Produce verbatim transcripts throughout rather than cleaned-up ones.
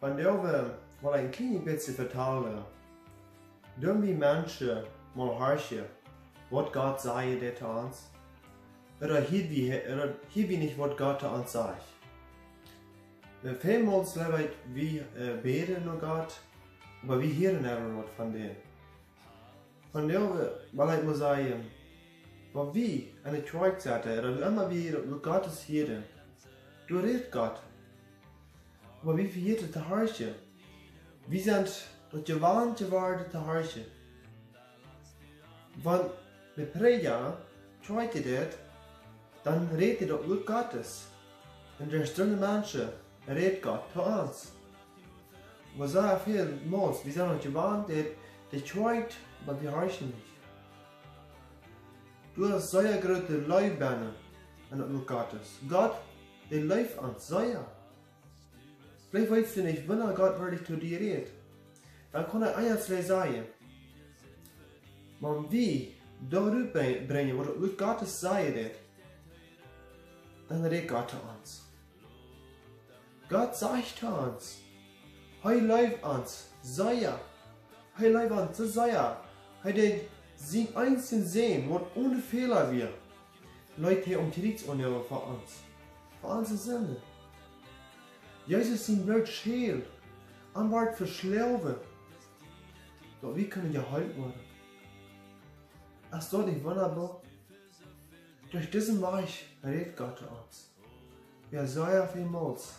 Vondoag well ekj een kjlien bät vetalen, doo wie Menschen mol horchen, waut Gott sajcht to ons? Ooda hia wie, ooda hia wie nich, waut Gott to ons sajcht? Välmols, jleew ekj, wie bäden no Gott, oba wie hieren never waut von däm. Vondoag well ekj mol sajen, wan wie enne Kjoakj setten, ooda wua emma wie daut Wuat Gottes hieren, doa rät Gott. Oba wie vejäten to horchen. Wie sent daut jewant jeworden to horchen. Wan de Prädja Kjoakj deit, dan rät hee daut Wuat Gottes. Un derch soone Menschen rät Gott to ons. Oba sea välmols, wie sent daut jewant, daut de Kjoakj, oba wie horchen nich. Doa es sea groote Leew bennen en daut Wuat Gottes. Gott, dee leeft ons sea. Veleicht weetst du nich, wanea Gott werkjlich to die rät. Dan kaun ekj eenje sajen, wan wie doa rut brinjen, waut daut Wuat Gottes sajen deit, dan rät Gott to ons. Gott sajcht to ons, hee leeft ons sea. Hee leeft ons soo sea. Hee deed sienen eensjen Sän, waut one Fäla wia, leet hee aum Kjriez aunjäwen fa ons. Fa onse Sinden. Jesus sien Bloot schäl. Am wort veschloagen, daut wie kunnen jeheelt woaren. Es daut nich wundaboa? Derch disen Wajch rät Gott to ons. Wie sea välmols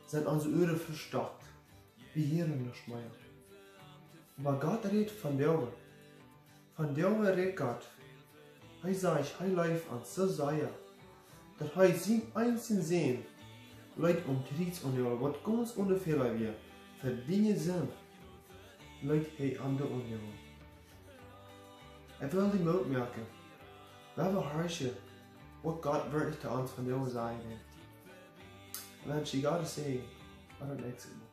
sent onse Uaren vestoppt. Wie hieren nuscht mea. Oba Gott rät vondoag. Vondoag rät Gott. Hee sajcht, hee leeft ons soo sea, daut hee sienen eensjen Sän leet aum Kjriez aunjäwen, waut gaunz one Fäla wia, fa diene Sinden leet hee am daut aunjäwen. Ekj well die Moot moaken. Lot ons horchen, waut Gott werkjlich to ons vondoag sajen well. Ekj wensch die Gott sienen Säajen. Bat daut näakjste Mol.